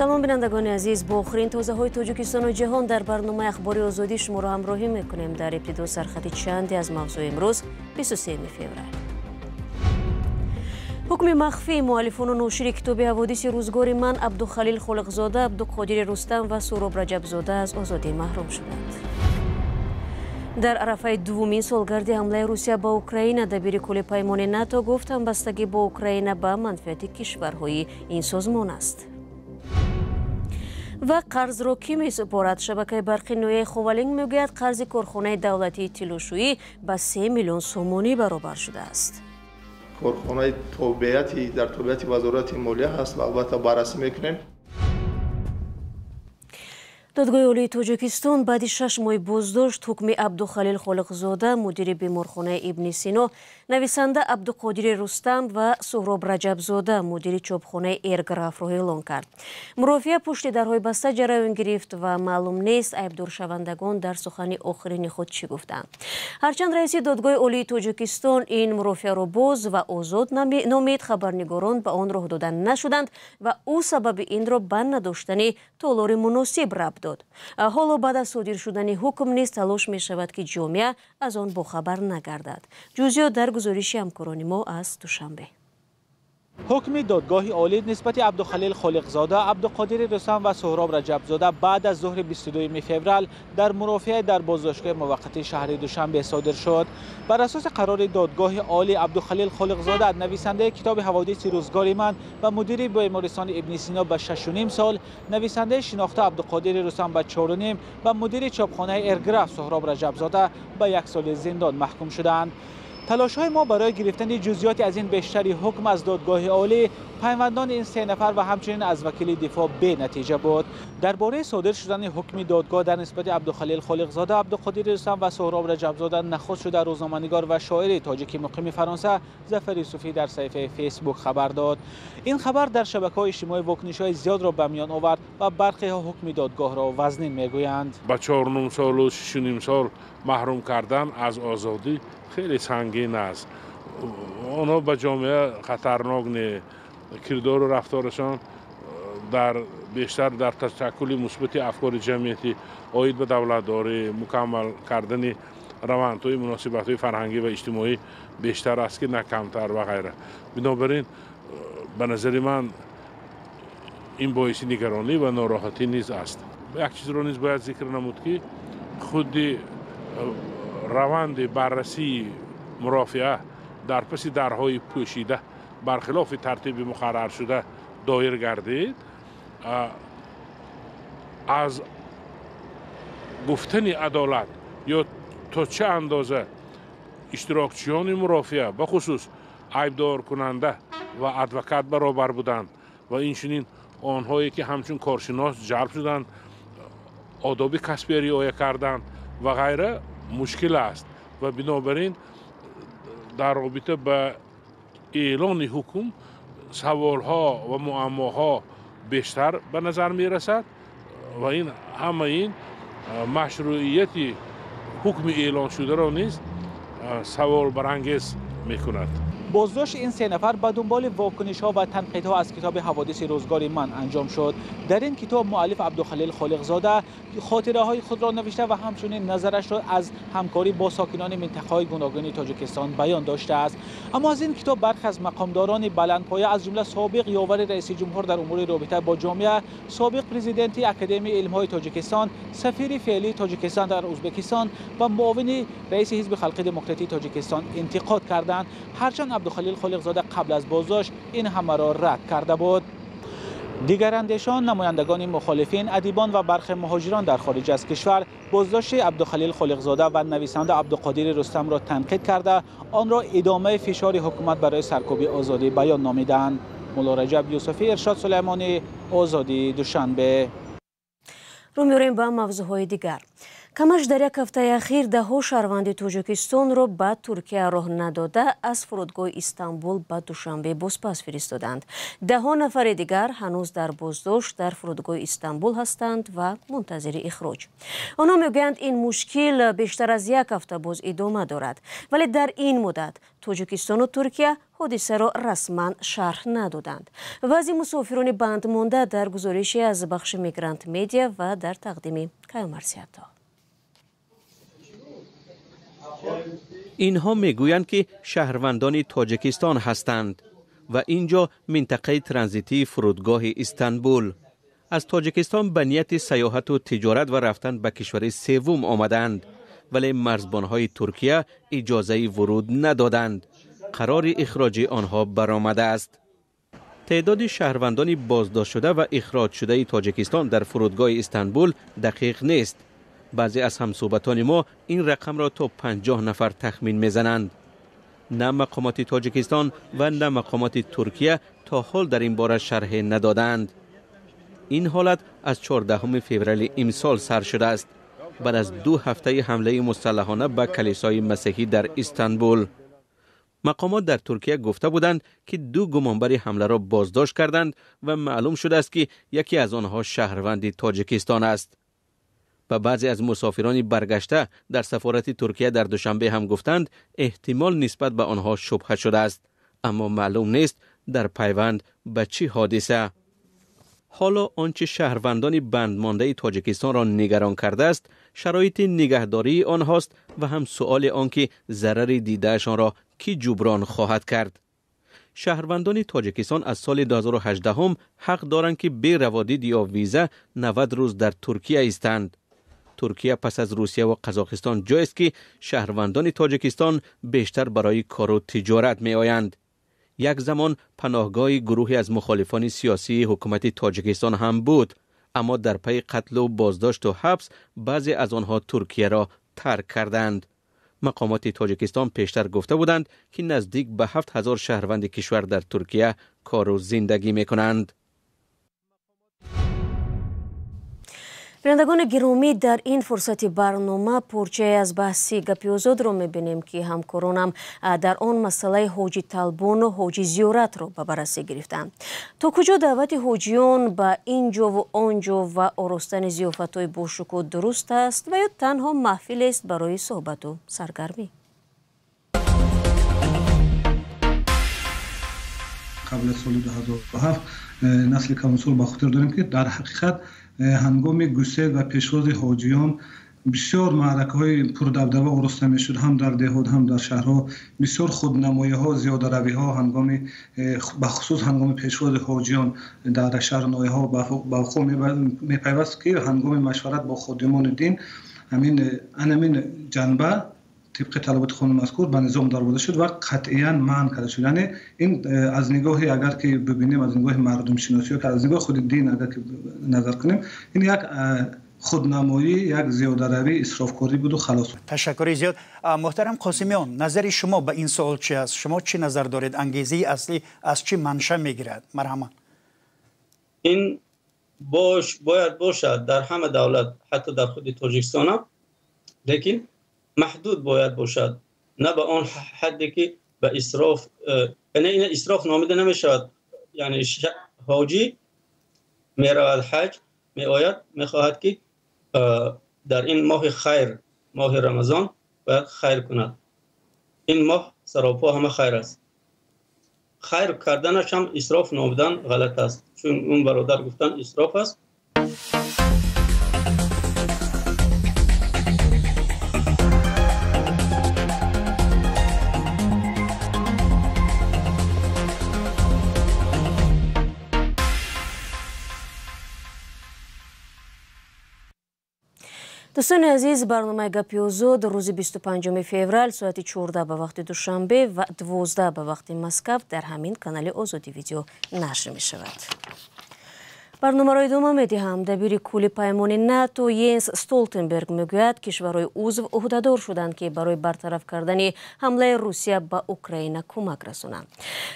Салом, бинандагони азиз, бо охирин тозаҳои Тоҷикистону ҷаҳон дар барномаи Ахбори Озодӣ шуморо ҳамроҳӣ мекунем. Дар ибтидо сархати чанде аз мавзӯи имрӯз, 23 феврал. Ҳукми махфии муаллифону ношири китоби «Ҳаводиси рӯзгори ман» Абдухалил Холиқзода, Абдуқодири Рустам ва Суҳроб Раҷабзода аз озодӣ маҳрум шуданд. Дар арафаи дуввумин солгарди ҳамлаи Русия ба Украина, дабири кулли паймони НАТО гуфт, ҳамбастагӣ бо Украина ба манфиати кишварҳои ин созмон аст. Ва қарзро кӣ месупорад? Шабакаи барқи ноҳияи Ховалинг мегӯяд, қарзи корхонаи давлатии тиллошӯӣ ба 3 миллион сомонӣ баробар шудааст. Корхонаи тобеияти дар тобеияти Вазорати молия ҳаст ва албатта баррасӣ мекунем. Додгоҳи Олии Тоҷикистон баъди 6 моҳи боздошт ҳукми Абдухалил Холиқзода, мудири беморхонаи Ибни Сино, нависанда Абдуқодири Рустам ва Суҳроб Раҷабзода, мудири чопхонаи Эрграфро эълон кард. Мурофиа пушти дарҳои баста ҷараён гирифт ва маълум нест, айбдоршавандагон дар сухани охирини худ чӣ гуфтанд. Ҳарчанд раиси Додгоҳи Олии Тоҷикистон ин мурофиаро боз ва озод номид, хабарнигорон ба он роҳ дода нашуданд ва ӯ сабаби инро ба надоштани толори муносиб рабт дод. Ҳоло баъд аз содир шудани ҳукм низ талош мешавад, ки ҷомеа аз он бохабар нагардад. Ҷузъиёт дар гузориши ҳамкорони мо аз Душанбе. Ҳукми додгоҳи олӣ нисбати Абдухалил Холиқзода, Абдуқодири Рустам ва Суҳроб Раҷабзода баъд аз зуҳри 22 феврал дар мурофиа дар боздоштгоҳи муваққатии шаҳри Душанбе содир шуд. Бар асоси қарори додгоҳи олӣ, Абдухалил Холиқзода, нависандаи китоби «Ҳаводиси рӯзгори ман» ва мудири бемористони Ибни Сино ба 6,5 сол, нависандаи шинохта Абдуқодири Рустам ба 4,5 ва мудири чопхонаи Эрграф Суҳроб Раҷабзода ба 1 соли зиндон маҳкум шуданд. Талошҳои мо барои гирифтани ҷузъиёти аз ин бештари ҳукм аз додгоҳи олӣ, пайвандони ин се нафар ва ҳамчунин аз вакили дифоъ бенатиҷа буд. Дар бораи содир шудани ҳукми додгоҳ дар нисбати Абдухалил Холиқзода, Абдуқодири Рустам ва Суҳроб Раҷабзода нахуст шуда рӯзноманигор ва шоири тоҷики муқими Фаронса Зафар Юсуфӣ дар саҳифаи Фейсбук хабар дод. Ин хабар дар шабакаҳои иҷтимоӣ вокунишҳои зиёдро ба миён овард ва бархеҳо ҳукми додгоҳро вазнин мегӯянд. Ба 4,5 солу 6,5 сол маҳрум кардан аз озодӣ хеле сангин аст. Онҳо ба ҷомеа хатарнок не, кирдору рафторашон дар бештар дар ташаккули мусбати афкори ҷамъиятӣ оид ба давлатдорӣ, мукаммал кардани равандҳои муносибатҳои фарҳангӣ ва иҷтимоӣ бештар аст, ки на камтар ва ғайра. Бинобар ин, ба назари ман, ин боиси нигаронӣ ва нороҳатӣ низ аст. Як чизро низ бояд зикр намуд, ки худи раванди баррасии мурофиа дар паси дарҳои пӯшида, бархилофи тартиби муқарраршуда доир гардид. Аз гуфтани адолат ё то чӣ андоза иштирокчиёни мурофиа, бахусус айбдоркунанда ва адвокат, баробар буданд ва инчунин онҳое, ки ҳамчун коршинос ҷалб шуданд, одоби касбия риоя карданд ва ғайра, мушкил аст. Ва бинобар ин дар робита ба эълони ҳукм саволҳо ва муаммоҳо бештар ба назар мерасад ва ин ҳама ин машрӯияти ҳукми эълоншударо низ саволбарангез мекунад. Боздошти ин се нафар ба дунболи вокунишҳо ва танқидҳо аз китоби «Ҳаводиси рӯзгори ман» анҷом шуд. Дар ин китоб муаллиф Абдухалил Холиқзода хотираҳои худро навишта ва ҳамчунин назарашро аз ҳамкорӣ бо сокинони минтақаҳои гуногуни Тоҷикистон баён доштааст. Аммо аз ин китоб бархе аз мақомдорони баландпоя, аз ҷумла собиқ ёвари раиси ҷумҳур дар умури робита бо ҷомеа, собиқ президенти Академияи илмҳои Тоҷикистон, сафири феълии Тоҷикистон дар Ӯзбекистон ва муовини раиси Ҳизби Халқи Демократии Тоҷикистон интиқод карданд. Ҳарчанд Абдухалил Холиқзода қабл аз боздошт ин ҳамаро рад карда буд. Дигарандешон, намояндагони мухолифин, адибон ва бархе муҳоҷирон дар хориҷ аз кишвар боздошти Абдухалил Холиқзода ва нависанда Абдуқодири Рустамро танқид карда, онро идомаи фишори ҳукумат барои саркӯби озодӣ баён номиданд. Мулло Раҷаб Юсуфӣ, Иршод Сулаймонӣ, Озодӣ, Душанбе. Рӯ меорем ба мавзӯъҳои дигар. Камаш дар як ҳафтаи ахир даҳҳо шаҳрванди Тоҷикистонро ба Туркия роҳ надода, аз фурудгоҳи Истанбул ба Душанбе бозпас фиристоданд. Даҳҳо нафари дигар ҳанӯз дар боздошт дар фурудгоҳи Истанбул ҳастанд ва мунтазири ихроҷ. Онҳо мегӯянд, ин мушкил бештар аз як ҳафта боз идома дорад, вале дар ин муддат Тоҷикистону Туркия ҳодисаро расман шарҳ надоданд. Вазъи мусофирони бандмонда дар гузориши аз бахши Мигрант Медиа ва дар тақдими Каюмарсиято. Инҳо мегӯянд, ки шаҳрвандони Тоҷикистон ҳастанд ва инҷо минтақаи транзитии фурудгоҳи Истанбул. Аз Тоҷикистон ба нияти сайёҳату тиҷорат ва рафтан ба кишвари севум омаданд, вале марзбонҳои Туркия иҷозаи вуруд надоданд. Қарори ихроҷи онҳо баромадааст. Теъдоди шаҳрвандони боздоштшуда ва ихроҷшудаи Тоҷикистон дар фурудгоҳи Истанбул дақиқ нест. Баъзе аз ҳамсӯҳбатони мо ин рақамро то 50 нафар тахмин мезананд. На мақомоти Тоҷикистон ва на мақомоти Туркия то ҳол дар ин бора шарҳе надоданд. Ин ҳолат аз 14 феврали имсол сар шудааст, баъд аз 2 ҳафтаи ҳамлаи мусаллаҳона ба калисои масеҳӣ дар Истанбул. Мақомот дар Туркия гуфта буданд, ки 2 гумонбари ҳамларо боздошт карданд ва маълум шудааст, ки яке аз онҳо шаҳрванди Тоҷикистон аст. Ба баъзе аз мусофирони баргашта дар сафорати Туркия дар Душанбе ҳам гуфтанд, эҳтимол нисбат ба онҳо шубҳа шудааст, аммо маълум нест дар пайванд ба чӣ ҳодиса. Ҳоло он чи шаҳрвандони бандмондаи Тоҷикистонро нигарон кардааст, шароити нигаҳдории онҳост ва ҳам суоли он ки зарари дидаашонро кӣ ҷуброн хоҳад кард. Шаҳрвандони Тоҷикистон аз соли 2018 ҳақ доранд, ки бе раводид ё виза 90 рӯз дар Туркия истанд. Туркия пас аз Русия ва Қазоқистон ҷойест, ки шаҳрвандони Тоҷикистон бештар барои кору тиҷорат меоянд. Як замон паноҳгоҳи гурӯҳе аз мухолифони сиёсии ҳукумати Тоҷикистон ҳам буд, аммо дар пайи қатлу боздошту ҳабс баъзе аз онҳо Туркияро тарк карданд. Мақомоти Тоҷикистон пештар гуфта буданд, ки наздик ба 7000 шаҳрванди кишвар дар Туркия кору зиндагӣ мекунанд. Бинандагони гиромӣ, дар ин фурсати барнома порчае аз баҳси гапи озодро мебинем, ки ҳамкоронам дар он масъалаи ҳоҷи талбону ҳоҷи зиёратро ба баррасӣ гирифтанд. То куҷо даъвати ҳоҷиён ба ин ҷову он ҷо ва оростани зиёфатҳои бошукӯҳ дуруст аст ва ё танҳо маҳфилест барои суҳбату саргармӣ? Қабл аз соли 2007 насли калонсол ба хотир дорем, ки дар ҳақиқат ҳангоми гусел ва пешвози ҳоҷиён бисёр маъракаҳои пурдабдаба ороста мешуд, ҳам дар деҳот, ҳам дар шаҳрҳо. Бисёр худнамоиҳо, зиёдаравиҳо ҳангоми бахусус ҳангоми пешвози ҳоҷиён дар шаҳру ноҳияҳо ба вуқӯъ мепайваст, ки ҳангоми машварат бо ходимони дин ҳамин ҷанба тибқи талаботи қонуни мазкур ба низом дароварда шуд ва қатъиян манъ карда шуд. Яъне ин аз нигоҳи агар ки бибинем, аз нигоҳи мардумшиносӣ ё аз нигоҳи худи дин агар ки назар кунем, ин як худнамоӣ, як зиёдаравӣ, исрофкорӣ буду халос. Ташаккури зиёд. Муҳтарам Қосимиён, назари шумо ба ин суол чи аст? Шумо чӣ назар доред? Ангезаи аслӣ аз чӣ манша мегирад? Марҳамат. Ин бояд бошад дар ҳама давлат, ҳатто дар худи Тоҷикистонам, лекин маҳдуд бояд бошад, на ба он ҳадде ки ба исроф, яъне ин исроф номида намешавад. Яъне ҳоҷӣ меравад ҳаҷ, меояд, мехоҳад ки дар ин моҳи хайр, моҳи Рамазон бояд хайр кунад. Ин моҳ саропо ҳама хайр аст. Хайр карданаш ҳам исроф номидан ғалат аст, чун он бародар гуфтан исроф аст. Дӯстони азиз, барномаи гапи озод рӯзи 25 феврал соати 14 ба вақти Душанбе ва 12 ба вақти Москав дар ҳамин канали Озодӣ видео нашр мешавад. Барномаро идома медиҳам. Дабири кулли паймони НАТО Йенс Столтенберг мегӯяд, кишварҳои узв ӯҳдадор шуданд, ки барои бартараф кардани ҳамлаи Русия ба Украина кӯмак расонанд.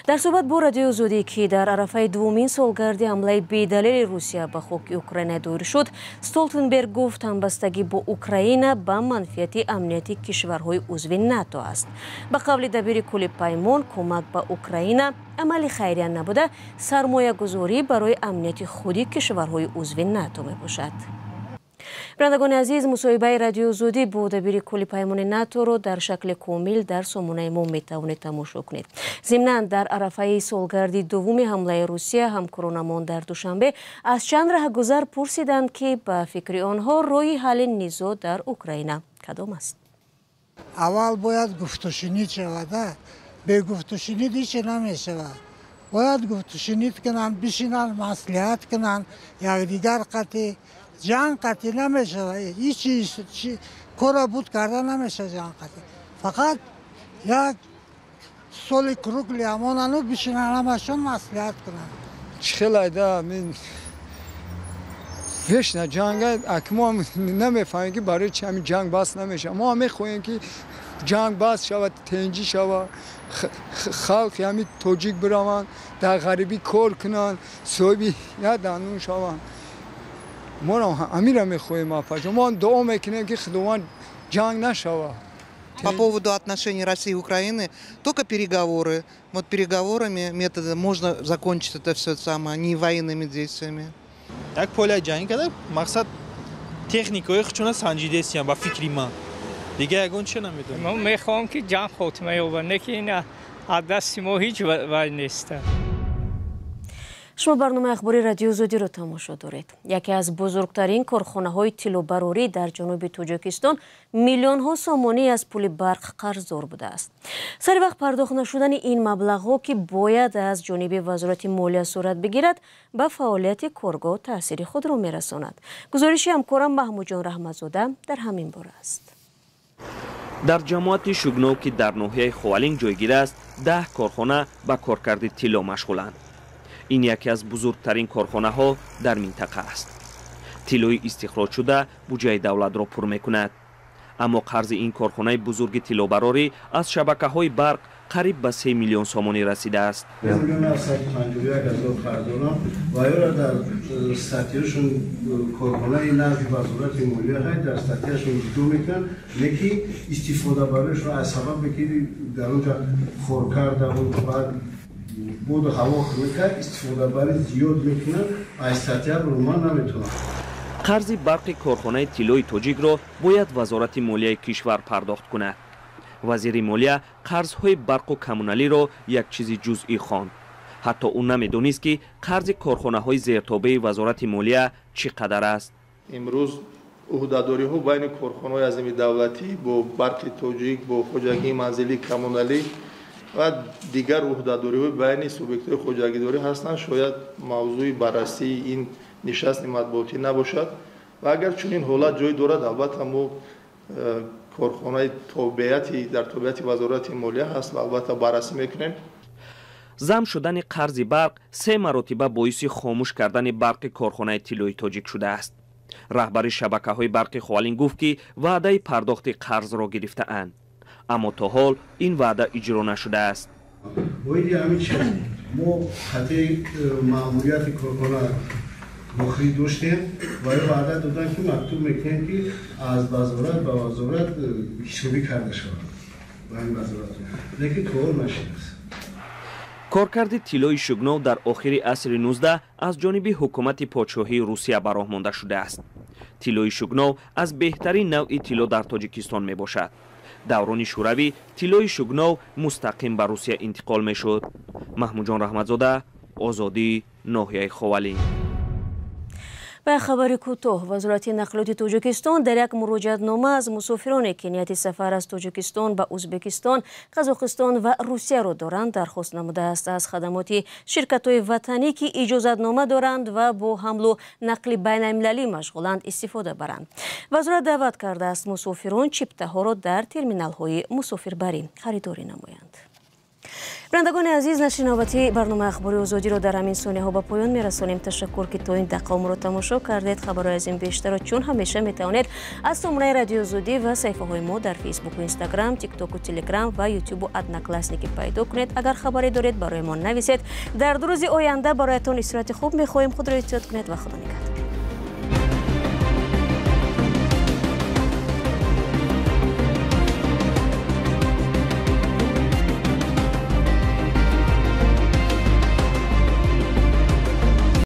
Дар суҳбат бо Радиои Озодӣ, ки дар арафаи дуввумин солгарди ҳамлаи бедалели Русия ба хоки Украина доир шуд, Столтенберг гуфт, ҳамбастагӣ бо Украина ба манфиати амнияти кишварҳои узви НАТО аст. Ба қавли дабири кулли паймон, кӯмак ба Украина амали хайрия набуда, сармоягузорӣ барои амнияти худи кишварҳои узви НАТО мебошад. Бинандагони азиз, мусоҳибаи Радиои Озодӣ бо дабири кулли паймони НАТО-ро дар шакли комил дар сомонаи мо метавонед тамошо кунед. Зимнан дар арафаи солгарди дуввуми ҳамлаи Русия ҳамкоронамон дар Душанбе аз чанд раҳгузар пурсиданд, ки ба фикри онҳо роҳи ҳалли низоъ дар Украина кадом аст. Аввал бояд гуфтушунид шавад, бе гуфтушунид ҳечи намешавад. Бояд гуфтушунид кунанд, бишинанд, маслиҳат кунанд, якдигар қатъи ҷанг қатъи намешавад. Ҳеч кора буд карда намешавад ҷанг қатъи. Фақат як столи круглый ҳамонану бишинанд, ҳамашон маслиҳат кунанд. Чӣ хел айда мин вечно ҷанг, ак мо намефаҳмем, ки барои чи ҳамин ҷанг бас намешавад. Мо мехоҳем, ки ҷанг бас шавад, тенҷӣ шавад, халқи ҳамин тоҷик бираванд, дар ғарибӣ кор кунанд, соҳиби як дандун шаванд. Моро ҳаминро мехоҳем, апаҷон. Мо дуо мекунем, ки Худованд ҷанг нашавад. По поводу отношений России и Украины только переговоры. Вот переговорами, методом можно закончить это все самое, не военными действиями. Як поля ҷанг карда, мақсад техникаҳои худшона санҷидесиян, ба фикри ман. Дигар ягон чиз намедонам. Мо мехоҳам, ки ҷанг хотима ёбад, не ки ин аз дасти мо ҳеҷ вай нест. Шумо барномаи ахбори Радиои Озодиро тамошо доред. Яке аз бузургтарин корхонаҳои тиллобарорӣ дар ҷануби Тоҷикистон миллионҳо сомонӣ аз пули барқ қарздор будааст. Сари вақт пардохт нашудани ин маблағҳо, ки бояд аз ҷониби Вазорати молия сурат бигирад, ба фаъолияти коргоҳ таъсири худро мерасонад. Гузориши ҳамкорам Маҳмудҷон Раҳматзода дар ҳамин бора аст. Дар ҷамоати Шугнов, ки дар ноҳияи Ховалинг ҷойгир аст, 10 корхона ба коркарди тилло машғуланд. Ин яке аз бузургтарин корхонаҳо дар минтақа аст. Тиллои истихроҷшуда буҷаи давлатро пур мекунад. Аммо қарзи ин корхонаи бузурги тиллобарорӣ аз шабакаҳои барқ қариб ба 3 миллион сомонӣ расидааст. 1,751 қарз дорам ва ёро дар статьяшон корхонаи назди Вазорати молия ҳай дар статьяшон ҷудо мекунанд, лекин истифодабаришро аз сабабе ки дар онҷа хоркардаву баъд боду ҳаво хунука истифодабарӣ зиёд мекунанд, аз статья ман наметавонам. Қарзи барқи корхонаи тиллои тоҷикро бояд Вазорати молияи кишвар пардохт кунад. Вазири молия қарзҳои барқу коммуналиро як чизи ҷузъӣ хонд. Ҳатто ӯ намедонист, ки қарзи корхонаҳои зертобеи Вазорати молия чӣ қадар аст. Имрӯз ӯҳдадориҳо байни корхонаҳои азими давлатӣ бо Барқи Тоҷик, бо хоҷагии манзилии коммуналӣ ва дигар ӯҳдадориҳои байни субъектҳои хоҷагидорӣ ҳастанд. Шояд мавзӯи баррасии ин нишасти матбуотӣ набошад ва агар чунин ҳолат ҷой дорад, албатта мо корхонаи тобеияти дар тобеияти Вазорати молия ҳаст ва албатта баррасӣ мекунем. Зам шудани қарзи барқ 3 маротиба боиси хомӯш кардани барқи корхонаи тиллои тоҷик шудааст. Раҳбари шабакаҳои барқи Ховалинг гуфт, ки ваъдаи пардохти қарзро гирифтаанд, аммо то ҳол ин ваъда иҷро нашудааст. Оиди ҳамин чиз мо қатъи маъмурияти корхона мохирӣ доштем ва ё ваъда доданд, ки мактуб мекунем, ки аз вазорат ба вазорат ҳисобӣ карда шавад ба ин вазорат, лекин то ҳол нашудааст. Коркарди тиллои Шугнов дар охири асри 19 аз ҷониби ҳукумати подшоҳии Русия ба роҳ монда шудааст. Тиллои Шугнов аз беҳтарин навъи тилло дар Тоҷикистон мебошад. Даврони Шӯравӣ тиллои Шугнов мустақим ба Русия интиқол мешуд. Маҳмудҷон Раҳматзода, Озодӣ, ноҳияи Ховалинг. Ба хабари кӯтоҳ, Вазорати нақлиёти Тоҷикистон дар як муроҷиатнома аз мусофироне, ки нияти сафар аз Тоҷикистон ба Ӯзбекистон, Қазоқистон ва Русияро доранд, дархост намудааст аз хадамоти ширкатҳои ватанӣ, ки иҷозатнома доранд ва бо ҳамлу нақли байналмилалӣ машғуланд, истифода баранд. Вазорат даъват кардааст мусофирон чиптаҳоро дар терминалҳои мусофирбарӣ харидорӣ намоянд. Бинандагони азиз, нашри навбатии барномаи ахбори Озодиро дар ҳамин сониҳо ба поён мерасонем. Ташаккур, ки то ин дақиқа моро тамошо кардед. Хабарҳои аз ин бештарро чун ҳамеша метавонед аз сомонаи Радиои Озодӣ ва саҳифаҳои мо дар Фейсбуку, Инстаграм, Тиктоку, Телеграм ва Ютубу Одноклассники пайдо кунед. Агар хабаре доред, барои мо нависед. Дар 2 рӯзи оянда бароятон истироҳати хуб мехоҳем. Худро эҳтиёт кунед ва Худо нигаҳдор.